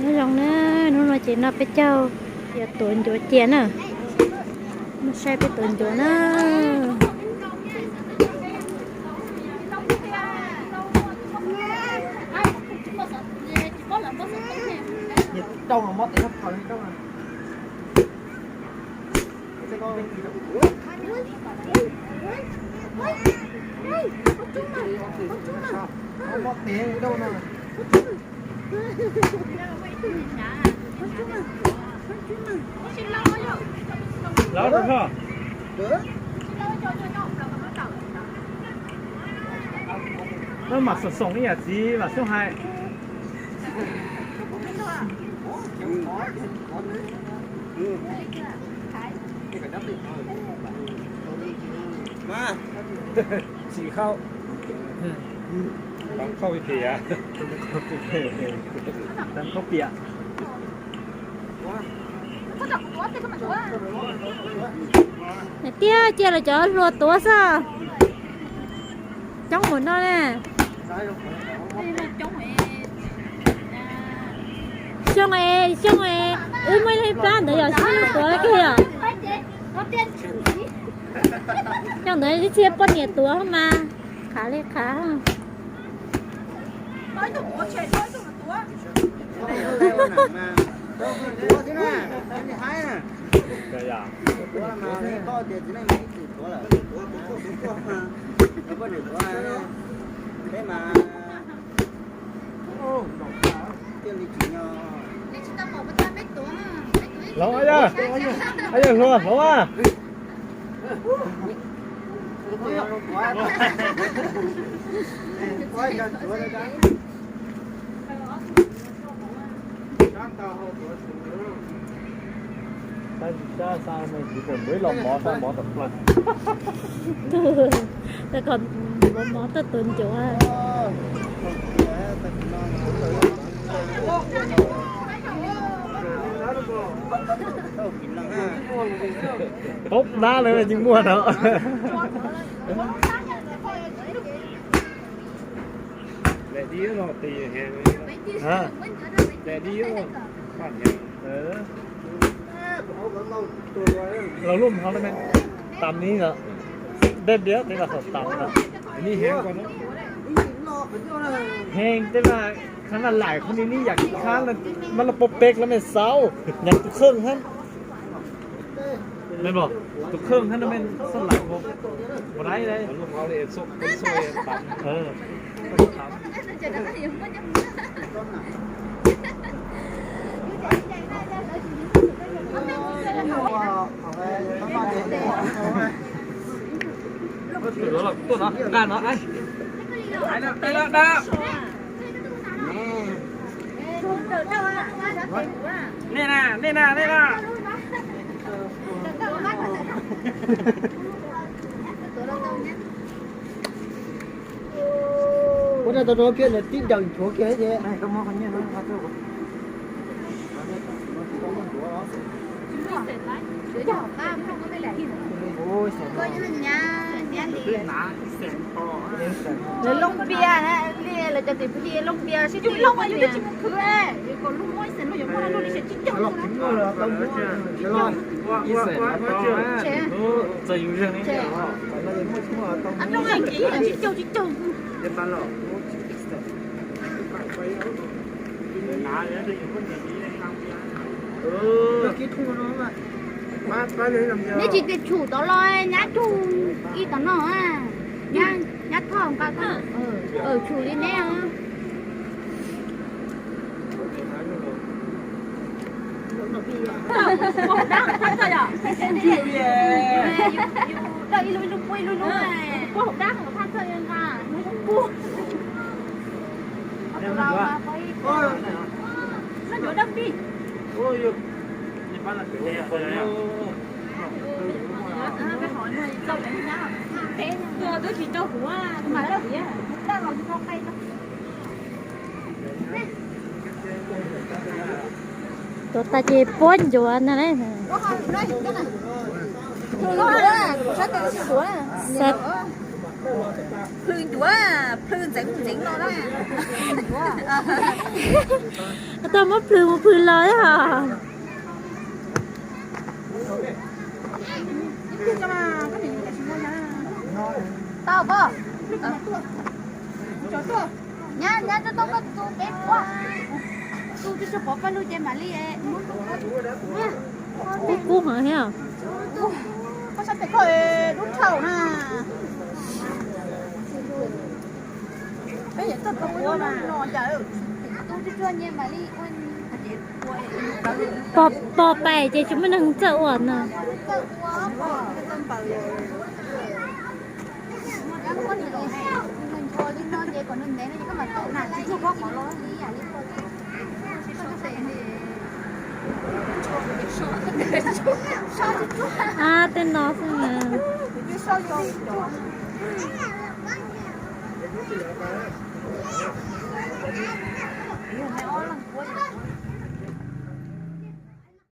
Nyob zoo na, hnub no ces no peb caug yuav tuav ncuav cia na. Mus saib peb tuav ncuav na. Noj mam xoom xoom ib yam txiv Vam Xyooj hais. Tsis khauj, tau khauj tias, tau khauj piam. Tiag, cia lawv cov hluas tuav xwb. Coob mus no na. Xyoo es, xyoo es, wb muaj ib leeg plab ntawd yog xyoo tuav kiag yom. Xyoo ntawd ib txhia poj niam tuav mas qhav li qhav. Hloov, yog hluas hloov a. Tab sis sab xa me tsis pom ntuv los mov, xa mov tom plaws. Tab kom ntuav mov tuaj tuav ncuav. Poob dab lawm tsis muaj no. Los lub mov no tag li lawm, npej npias tej los kom tag lawm. Heev tej mas, khab na laim qhov ni nib yam khab mas los pov pem los me xauv, nyam tus kheej hab. Tus kheej hab no me xauv laim ua dai dai. Tuaj no, nqa no, nej na, nej na, nej na. Ua tau rau kiag nws tib daws nchuav kiag thiab. Lawv loj npias na, li lawv cov tim Phu Li loj npias sib tw loj mas yus twb tsis mus khwv, yus kom lub muab ib xees no yuav muaj lub li seb tsib caug. Tsib caug tsib caug. Neb tsis tias tshum tod los nyab tshum ib tod no, nyab thoj nqa, tshum li neb. Tuav tas ces puab ncuav ntag. Xav Plhws ncuav, plhws ntxeev ntxeev no na. Tau muab plhws mus plhws los os. Tau pom. Nyab, nyab, tuaj tuaj koj tu peb puab. Tu tsuag tsuag pov paj lug ces mam li. Kub kub heev thiab. Koj sab tes koj dub dhau na. Peb yam txawj pov no cas. Pog pais ces tsis muaj neeg txawj ua no. Ab, tej no xwb na. Yog me ob leeg puab.